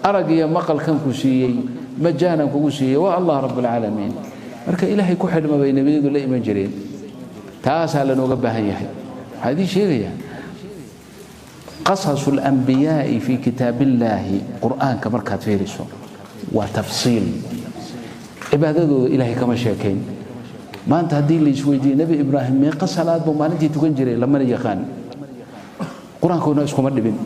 Arag iyo maqalkan ku siiyey majaanan kugu siiyey waa Allah rabbulcaalamiin. Marka Ilaahay ku xidhma bay nebiyadu la iman jireen, taasaa lanooga baahan yahay. Waxaa idiin sheegayaa qasasu alambiyaa'i fii kitaabillaahi, qur'aanka markaad fiiriso waa tafsiil. Cibaadadooda Ilaahay kama sheekayn. Maanta haddii la isweydiiyo Nebi Ibraahim meeqa salaad buu maalintii tukan jiray, lamana yaqaan, qur-aankoodna iskuma dhibin.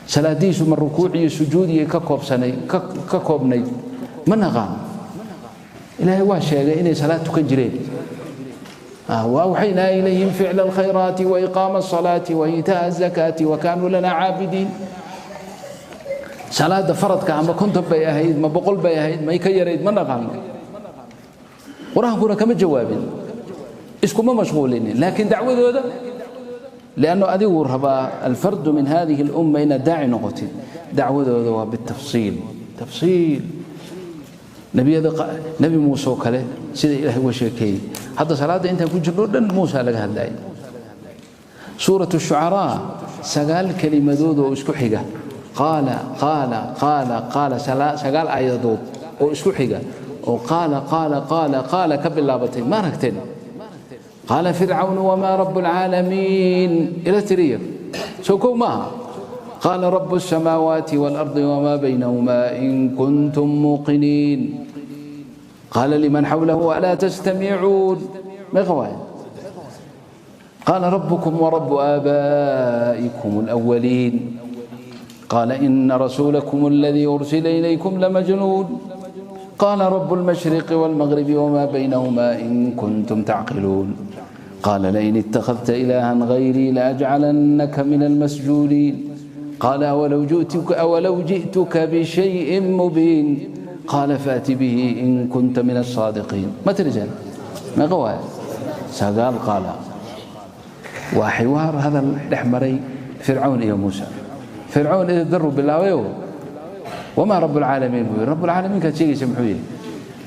Salaadiisu ma rukuuc iyo sujuud iyo ka koobsanay ka koobnayd ma naqaan. Ilaahay waa sheegay inay salaad tukan jireen: وأوحينا إليهم فعل الخيرات وإقام الصلاة وإيتاء الزكاة وكانوا لنا عابدين. Salaada faradka ama 50 bay ahayd, ma 100 bay ahayd, may ka yarayd, ma naqaano, qur-aankuna kama jawaabin, iskuma mashquulinin. Laakiin dacwadooda, لأنه adigu rabaa الفرد من هذه الأمة inaad daaci noqotid, dacwadooda waa بالتفصيل tafsiil. Nebiyada, Nebi Muuse oo kale, sida Ilahay uga sheekeeyey, hadda salaadda intaan ku jirno dhan Muusa laga hadlayay. Suuratu Shucaraa sagaal kelimadood oo isku xiga, qaala, qaala, qaala, qaala, sagaal aayadood oo isku xiga oo qaala, qaala, qaala, qaala ka bilaabatay, ma aragteen? قال فرعون وما رب العالمين, ila tiriya, soo kow maaha? قال رب السماوات والأرض وما بينهما إن كنتم موقنين. قال لمن حوله ألا تستمعون؟ ما قواعد. قال ربكم ورب آبائكم الأولين. قال إن رسولكم الذي أرسل إليكم لمجنون. قال رب المشرق والمغرب وما بينهما إن كنتم تعقلون. قال لئن اتخذت إلها غيري لأجعلنك من المسجونين. قال أولو جئتك بشيء مبين. قال فأت به إن كنت من الصادقين. Ma tiriseen? Meeqa waay? Sagaal qaala. Waa xiwaar, hadal dhex maray Fircawn iyo Muusa. Fircawn idin daruu bilaabayo, وما رب العالمين buu yidhi. Rabbulcaalamiin kaad sheegaysa muxuu yihi?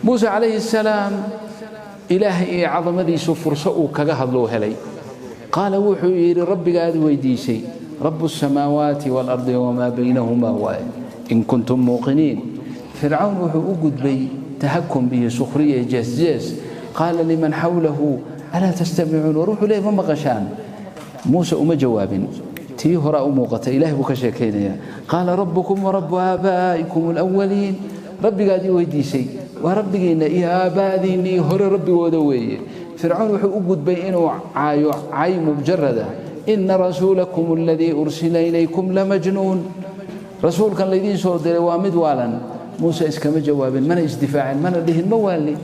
Muuse calayhi assalaam Ilaahay iyo cadamadiisu furso uu kaga hadlou helay. Qaala, wuxuu yidhi, rabbiga aad weydiisay رب السماوات والأرض وما بينهما waaye إن كنتم موقنين. Fircawn wuxuu u gudbay tahakum iyo sukhriya, jees jees. قال لمن حوله ألا تستمعون. War wuxuu leeyay, ma maqashaan? Muuse uma jawaabin, tii horaa u muuqatay, Ilahay buu ka sheekaynaya. قال ربكم ورب آبائكم الأولين. Rabbigaadii weydiisay waa rabbigiinna iyo aabbaadiinnii hore rabbigooda weeye. Fircawn wuxuu u gudbay inuu caayo, cay mujarada. إن رسولكم الذي أرسل إليكم لمجنون. Rasuulkan laydiin soo diray waa mid waalan. Muuse iskama jawaabin, mana isdifaacin, mana dhihin ma waalni.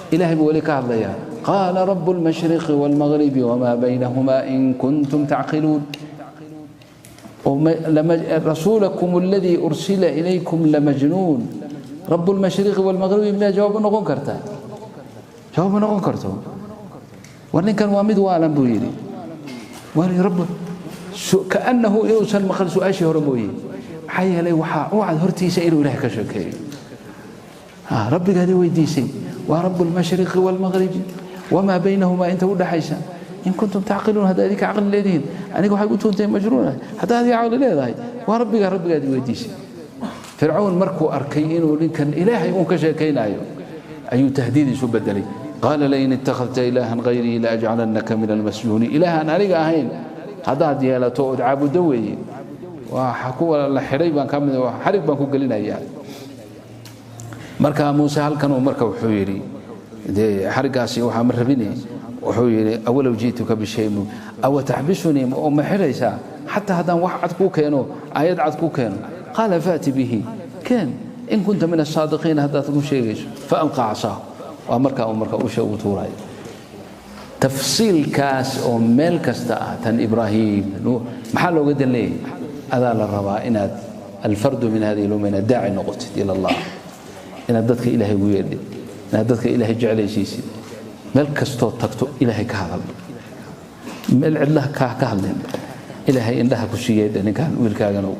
Ilahay buu weli ka hadlayaa. قال رب المشرق والمغرب وما بينهما إن كنتم تعقلون. رسولكم الذي أرسل إليكم لمجنون. رب المشرق والمغرب miyaa jawaab u noqon kartaa? Jawaab u noqon karto. War ninkan waa mid waalan buu yidhi. Rab kaannahu inuusan maqal su-aashii hore mooye. Maxaa yeelay, waxaa u cad hortiisa inuu Ilahay ka sheekeeyo. Rabbigaadi weydiisay waa رب المشرق والمغرب وما بينهما, inta u dhaxaysa, إن كنتم تعقلون, haddaa idinka caqli leedihiin. Aniga waxay u tuuntay majnuuna. Haddaa adiga caqli leedahay, waa rabbigaa rabbigaadi weydiisay. Fircawn markuu arkay inuu ninkan Ilaahay uun ka sheekaynayo, ayuu tahdiid isu bedelay. قال لئن اتخذت إلها غيري لأجعلنك من المسجونين. Ilaahan aniga ahayn haddaad yeelato ood caabuddo weeye, waa kuwa la xidhay baan ka mid, xarig baan ku gelinayaa. Marka Muuse halkan uu marka wuxuu yidhi, dee xariggaasi waxaa ma rabine, wuxuu yidhi: أولو جئتك بشيء أو تحبسني, oo ma xidhaysaa xataa haddaan wax cad kuu keeno, aayad cad kuu keeno? قال فأت به, keen, إن كنت من الصادقين, haddaad ku sheegayso. فألقى عصاه, waa markaa uu marka usha uu tuurayo. Tafsiilkaas oo meel kasta ah, tan Ibraahim maxaa looga dan leeyahay? Adaa la rabaa inaad الفرد من هذه الأمة inaad daaci noqotid إلى الله, inaad dadka Ilaahay ugu yeedhid, inaad dadka Ilaahay jeclaysiisid. Meel kastoo tagto Ilaahay ka hadal, meel cidlaha ka hadlin. Ilaahay indhaha ku siiyey ninkan wiilkaaganow,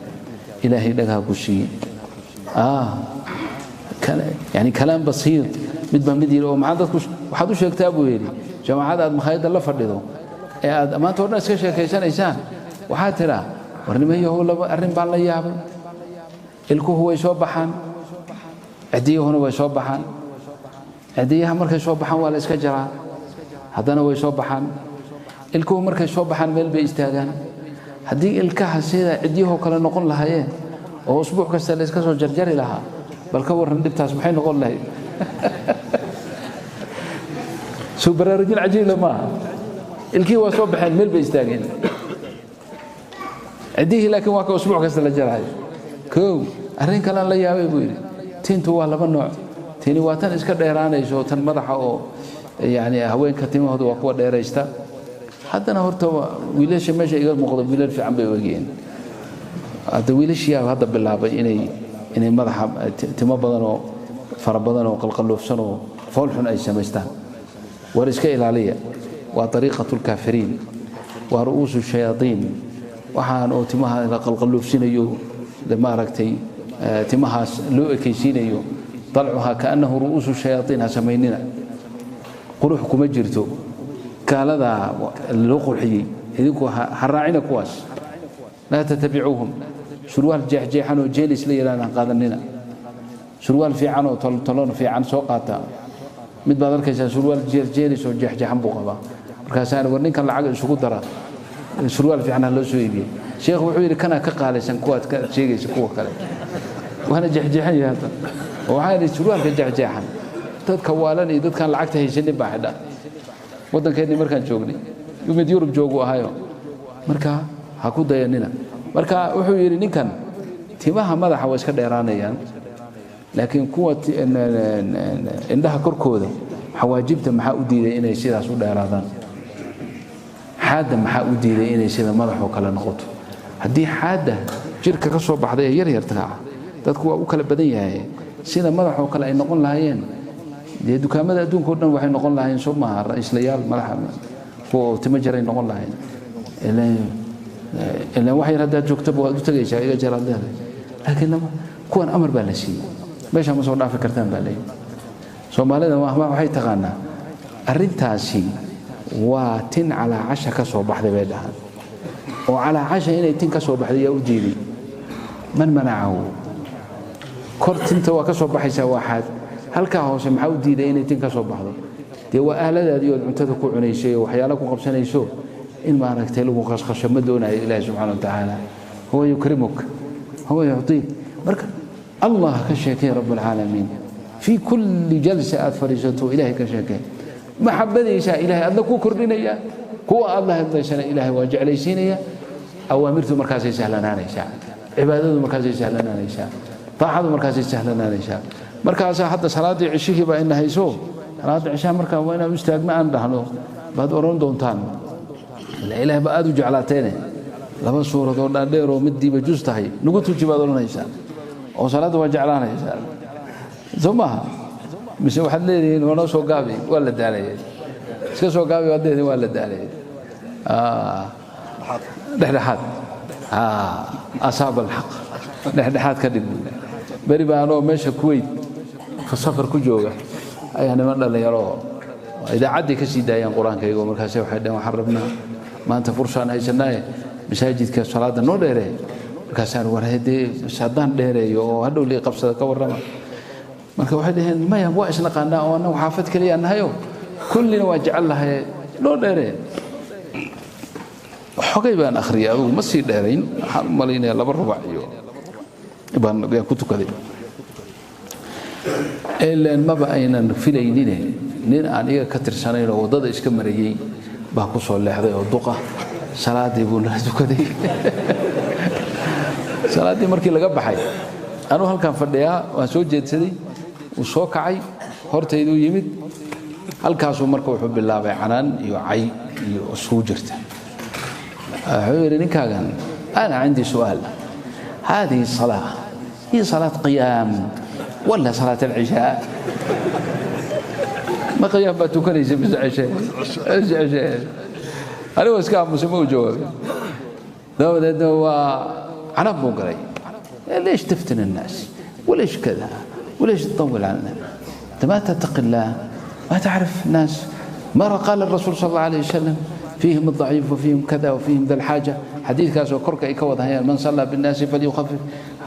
Ilaahay dhagaha ku siiyey. Yani kalaam basiid. Mid baa mid yidhi, oo maxaa dadku waxaad u sheegtaa buu yidhi. Jamaacada aad makhaayadda la fadhido ee aad maanta o dhan iska sheekaysanaysaan, waxaad tidhaa, war nimayahow, laba arrin baan la yaabay. Ilkuhu way soo baxaan, cidiyuhuna way soo baxaan. Cidiyaha markay soo baxaan waa la iska jaraa, haddana way soo baxaan. Ilkuhu markay soo baxaan meel bay istaagaan. Haddii ilkaha sida cidyahoo kale noqon lahaayeen oo usbuuc kasta la iska soo jarjari lahaa, bal ka warran dhibtaas maxay noqon lahayd? Soo baraarujin cajiibla maaha. Ilkihii waa soo baxeen, meel bay istaageen. Ciddihii laakiin waa ka usbuuc kasta la jarayo. Kow, arrin kalean la yaabay buu yidhi, tintu waa laba nooc. Tini waa tan iska dheeraanayso, tan madaxa oo yani haweenka timahooda waa kuwa dheeraysta. Haddana horta wiilasha meesha iga muuqda wiilal fiican bay u egyihiin. Hadda wiilashiyaa hadda bilaabay inay madaxa timo badan oo fara badan oo qalqalloofsan oo foolxun ay samaystaan. War iska ilaaliya, waa ariiqatu lkaafiriin, waa ru'uusu shayaaiin. Waxaan oo timaha la qalqalloofsinayo, maaragtay timahaas loo ekaysiinayo, dalcuhaa kaannahu ru'uusu shayaaiin, ha samaynina. Qurux kuma jirto, gaaladaa loo qurxiyey, idinku ha raacina kuwaas. Laa tatabicuuhum. Surwaal jeexjeexan oo jeelis la yidhahda ha qaadanina. Surwaal fiican oo tolon fiican soo qaata. Mid baad arkaysaa surwaal jeelis oo jeexjeexan buu qabaa, markaasaana war ninkan lacag isugu dara, surwaal fiican ha loo soo iibiyey. Sheekhu wuxuu yidhi kanaa ka qaalisan kuwaad ka sheegaysa kuwa kale, waana jeexjeexan yahay hadda. Oo waxaa yidhi surwaalka jeexjeexan dadka waalan iyo dadkaan lacagta haysanin baa xidha. Waddankeennii markaan joognay mid Yurub joogu ahayo, marka ha ku dayanina. Marka wuxuu yidhi ninkan timaha madaxa waa iska dheeraanayaan, laakiin kuwa indhaha korkooda xawaajibta maxaa u diiday inay sidaas u dheeraadaan? Xaadda maxaa u diiday inay sida madaxoo kale noqoto? Haddii xaadda jirka ka soo baxday ee yaryarta ah, dadku waa u kala badan yahay, sida madaxoo kale ay noqon lahaayeen, dee dukaamada adduunka o dhan waxay noqon lahaayeen, soo maaha, ra'iislayaal madaxa kuwa oo timo jaray noqon lahayn. Ilaan wax yar haddaad joogtaba waad u tegaysaa, iga jaraad leedahay. Laakiin lama kuwan amar baa la siiyey, meeshaa ma soo dhaafi kartaan baa leeyahy. Soomaalida waxay taqaanaa arrintaasi waa tin calaa casha ka soo baxday bay dhahaan. Oo calaa casha inay tin ka soo baxday yaa u diiday? Man manacahu? Kor tinta waa ka soo baxaysaa, waa xaad. Halkaa hoose maxaa u diiday inay tin ka soo baxdo? Dee waa aaladaadii ood cuntada ku cunaysay oo waxyaala ku qabsanayso, in maaragtay lagu qasqasho ma doonayo. Ilaahi subxana wa tacaala huwa yukrimuk, huwa yucطiik. Marka Allah ka sheekay rabb alcaalamiin fii kulli jalsa aad fadhiisato, ilahay ka sheekay maxabadiisa, ilahay adna ku kordhinaya, kuwa aad la hadlaysana ilahay waa jeclaysiinaya. Awaamirtu markaasay sahlanaanaysaa, cibaadadu markaasay sahlanaanaysaa, daacadu markaasay sahlanaanaysaa. Markaasaa hadda salaaddii cishihii baa ina hayso. Salaadda cishaha markaa waa inaan u istaagna aan dhahno baad odhan doontaan, ila ilaah baa aad u jeclaateene, laba suuradoo dhaadheeroo midiiba jus tahay nagu tuji baad odhanaysaa, oo salaadda waa jeclaanaysaa, soo maaha? Mise waxaad leedihiin waa noo soo gaabi, waa la daalayay, iska soo gaabi baad leedihiin, waa la daalayay. Dhexdhexaad, asaab alxaq, dhexdhexaad ka dhig. Beri baa anoo meesha Kuwait safar ku jooga ayaa niman dhallinyaro idaacaddii ka sii daayaan qur-aankaygo. Markaase waxay dhaheen waxaan rabnaa maanta fursaan haysanaaye masaajidka salaadda noo dheeree. Markaasaan war dee haddaan dheereeyo oo hadhow lii qabsada ka warrama. Marka waxay dhaheen maya, waa isnaqaanaa oo annagu xaafad keliya nahayo, kullina waa jecel lahaye, noo dheeree. Xogay baan akhriyay, adugu ma sii dheerayn, waxaan u malaynayaa 2 rubac iyo baan ku tukaday. Ilaan maba aynan filaynine, nin aan iyaga ka tirsanayn oo waddada iska marayey baa ku soo leexday oo duqa, salaaddii buu nala tukaday. Salaaddii markii laga baxay, anuu halkaan fadhiyaa, waan soo jeedsaday, wuu soo kacay, hortayduu yimid. Halkaasuu marka wuxuu bilaabay canaan iyo cay iyo isugu jirta. Wuxuu yidhi ninkaagan ana cindii su'aal, hadihi salaa hiya salaad qiyaam wala salaat alcishaa? Ma qiyaam baad tukanaysa mise cishe? Cishe. Anigoo iska aamusay ma u jawaabay. Dabadeedna waa canab buu galay, ليش تفتن الناس وليش كذا وليش تطول عنا؟ انت ما تتقي الله، ما تعرف الناس، ما قال الرسول صلى الله عليه وسلم فيهم الضعيف وفيهم كذا وفيهم ذا الحاجة، Xadiidkaasoo korka ay ka wada hayaan, man sallaa binnaasi falyukhafif,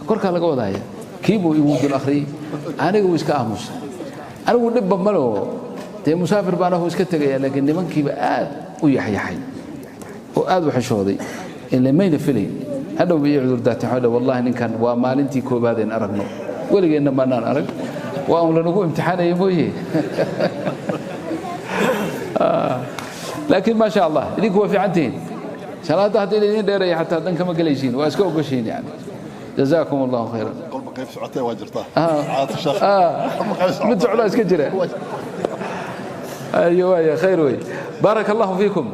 korkaa laga wada haya. Kii buu igu dul akhriyey, aniga wuu iska aamusay. Anigu dhibba malo, dee musaafir baan ahu iska tegaya, laakiin nimankiiba aad u yaxyaxay oo aad u xishooday, ile mayna filayn. Hadhow ba ii cudur daatay, waxaa wallahi ninkan waa maalintii koobaadeen aragno, weligeenna maanaan arag, waa un lanagu imtixaanaya mooye. Laakiin maa sha Allah, idinku waa fiican tihiin. Salaadda haddii laydin dheeraya xataa dan kama gelaysiin, waa iska ogoshiin yani. Jazaakum Allahu khayran. Qolba qayb socotee waa jirtaa. Mid socdaa iska jira. Ayo waaya, khayr wey. Baaraka Allahu fiikum,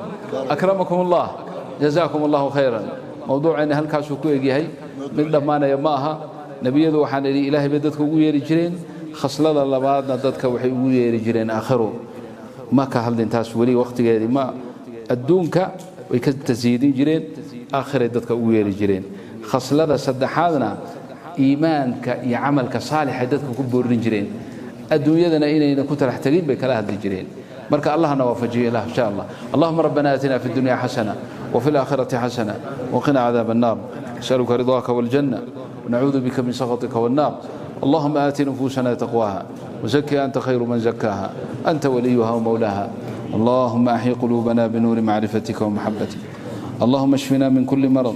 akramakum Allah, jazaakum Allahu khayran. Mowduuceena halkaasuu ku egyahay, mid dhammaanaya ma aha. Nebiyadu waxaan idhi Ilaahay bay dadka ugu yeeri jireen. Khaslada labaadna dadka waxay ugu yeeri jireen aakhiro. Ma ka hadlin taas weli wakhtigeedii ma. Adduunka way ka tasiidin jireen, aakhiray dadka ugu yeeri jireen. Khaslada saddexaadna iimaanka iyo camalka saalixay dadka ku boorin jireen, adduunyadana inayna ku talax tegin bay kala hadli jireen. Marka Allahna waafajiyo ilah insha Allah. Allahuma rabbana aatina fi dunya xasana وفي الآخرة حسنة وقنا عذاب النار. نسألك رضاك والجنة ونعوذ بك من سخطك والنار. اللهم آت نفوسنا تقواها وزكها أنت خير من زكاها، أنت وليها ومولاها. اللهم أحي قلوبنا بنور معرفتك ومحبتك. اللهم اشفنا من كل مرض.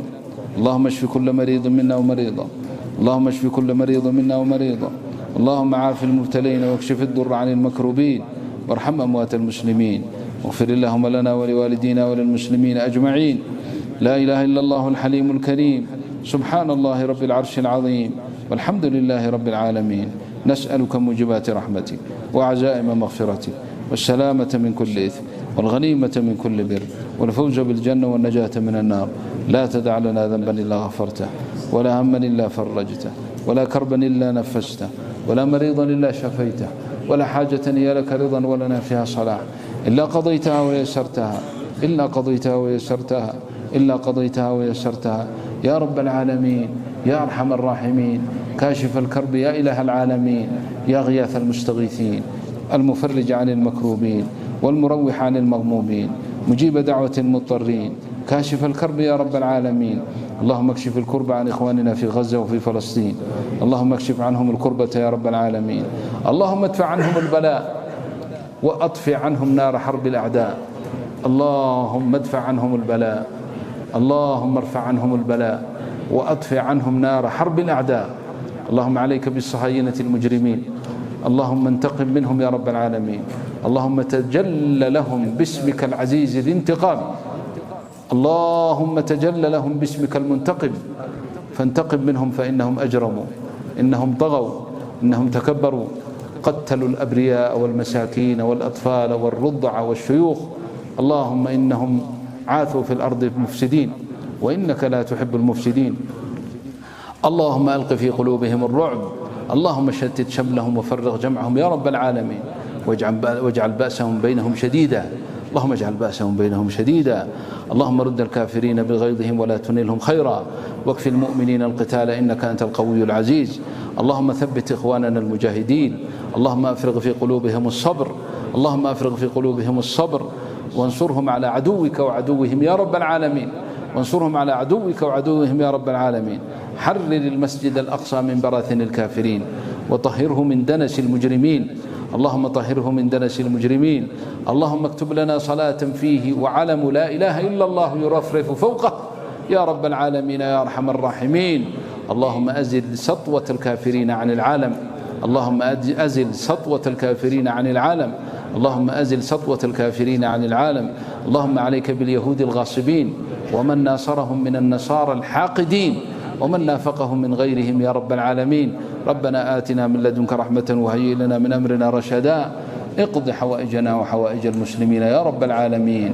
اللهم اشف كل مريض منا ومريضا. اللهم اشف كل مريض منا ومريضا. اللهم عاف المبتلين واكشف الضر عن المكروبين، وارحم أموات المسلمين، واغفر اللهم لنا ولوالدينا وللمسلمين أجمعين. لا إله إلا الله الحليم الكريم. سبحان الله رب العرش العظيم، والحمد لله رب العالمين. نسألك موجبات رحمتك وعزائم مغفرتك والسلامة من كل إثم والغنيمة من كل بر والفوز بالجنة والنجاة من النار. لا تدع لنا ذنبا إلا غفرته، ولا هما إلا فرجته، ولا كربا إلا نفسته، ولا مريضا إلا شفيته، ولا حاجة هي لك رضا ولنا فيها صلاح إلا قضيتها ويسرتها، إلا قضيتها ويسرتها، إلا قضيتها ويسرتها يا رب العالمين، يا أرحم الراحمين، كاشف الكرب يا إله العالمين، يا غياث المستغيثين، المفرج عن المكروبين، والمروح عن المغمومين، مجيب دعوة المضطرين، كاشف الكرب يا رب العالمين. اللهم اكشف الكرب عن إخواننا في غزة وفي فلسطين. اللهم اكشف عنهم الكربة يا رب العالمين. اللهم ادفع عنهم البلاء وأطفئ عنهم نار حرب الأعداء. اللهم ادفع عنهم البلاء، اللهم ارفع عنهم البلاء وأطفئ عنهم نار حرب الأعداء. اللهم عليك بالصهاينة المجرمين. اللهم انتقم منهم يا رب العالمين. اللهم تجل لهم باسمك العزيز ذي انتقام. اللهم تجل لهم باسمك المنتقم، فانتقم منهم فإنهم أجرموا، إنهم طغوا، إنهم تكبروا، قتلوا الأبرياء والمساكين والأطفال والرضع والشيوخ. اللهم إنهم عاثوا في الأرض مفسدين، وإنك لا تحب المفسدين. اللهم ألق في قلوبهم الرعب. اللهم شتت شملهم وفرغ جمعهم يا رب العالمين، واجعل بأسهم بينهم شديدا. اللهم اجعل بأسهم بينهم شديدا. اللهم رد الكافرين بغيظهم ولا تنلهم خيرا، واكف المؤمنين القتال إنك أنت القوي العزيز. اللهم ثبت إخواننا المجاهدين. اللهم أفرغ في قلوبهم الصبر. اللهم أفرغ في قلوبهم الصبر، وانصرهم على عدوك وعدوهم يا رب العالمين. وانصرهم على عدوك وعدوهم يا رب العالمين. حرر المسجد الأقصى من براثن الكافرين، وطهره من دنس المجرمين. اللهم طهره من دنس المجرمين. اللهم اكتب لنا صلاة فيه وعلم لا إله إلا الله يرفرف فوقه يا رب العالمين يا أرحم الراحمين. اللهم أزل سطوة الكافرين عن العالم. اللهم أزل سطوة الكافرين عن العالم. اللهم أزل سطوة الكافرين عن العالم. اللهم عليك باليهود الغاصبين ومن ناصرهم من النصارى الحاقدين ومن نافقهم من غيرهم يا رب العالمين. ربنا آتنا من لدنك رحمة وهيئ لنا من أمرنا رشدا. اقض حوائجنا وحوائج المسلمين يا رب العالمين.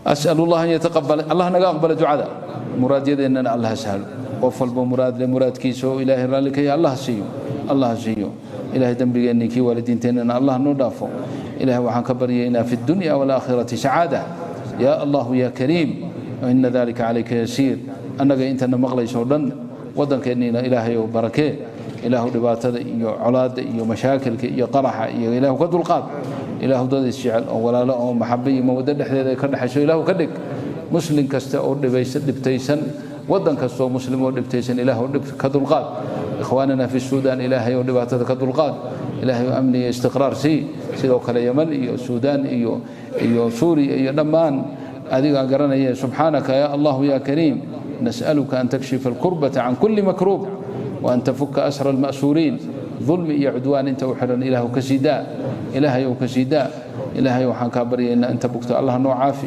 أسأل الله أن يتقبل، الله نقا أقبل دعاء مراد يديننا الله سهل qof walba muraad le muraadkiisa oo Ilaahay raali ka yahay Allah siiyo, Allah siiyo. Ilaahay dambigeena kii waalidiinteena Allah noo dhaafo. Ilaahay waxaan ka baryaynaa fi dunya wal aakhirati sacaada ya Allah ya Kariim, inna dhalika alayka yasiir. Annaga intana maqlayso dhan wadankeena Ilaahay oo barakee. Ilaahu dhibaatada iyo colaadda iyo mashaakilka iyo qaraxa iyo Ilaahu ka dulqaad. Ilaahu dad is jecel oo walaalo oo maxabba iyo mawaddo dhexdeeda ay ka dhaxayso Ilaahu ka dhig. Muslim kasta oo dhibaysan, dhibtaysan, waddan kastoo muslim oo dhibtaysan, ilaahu dhib ka dulqaad. Ikhwaanana fi Suudaan, Ilaahay oo dhibaatada ka dulqaad, Ilaahay oo amni iyo istiqraar sii. Sidoo kale Yeman iyo Suudaan iyo Suuriya iyo dhammaan adigaa garanaya. Subxaanaka ya Allahu ya Kariim, nas'aluka an takshifa alkurbata can kulli makruub وأن تفك أسر المأسورين. ظلم iyo cudwaan inta u xiran Ilaahu ka sii daa, Ilaahay ou ka sii daa. Ilaahay waxaan kaa baryaynaa inta bugta Allah noo caafi.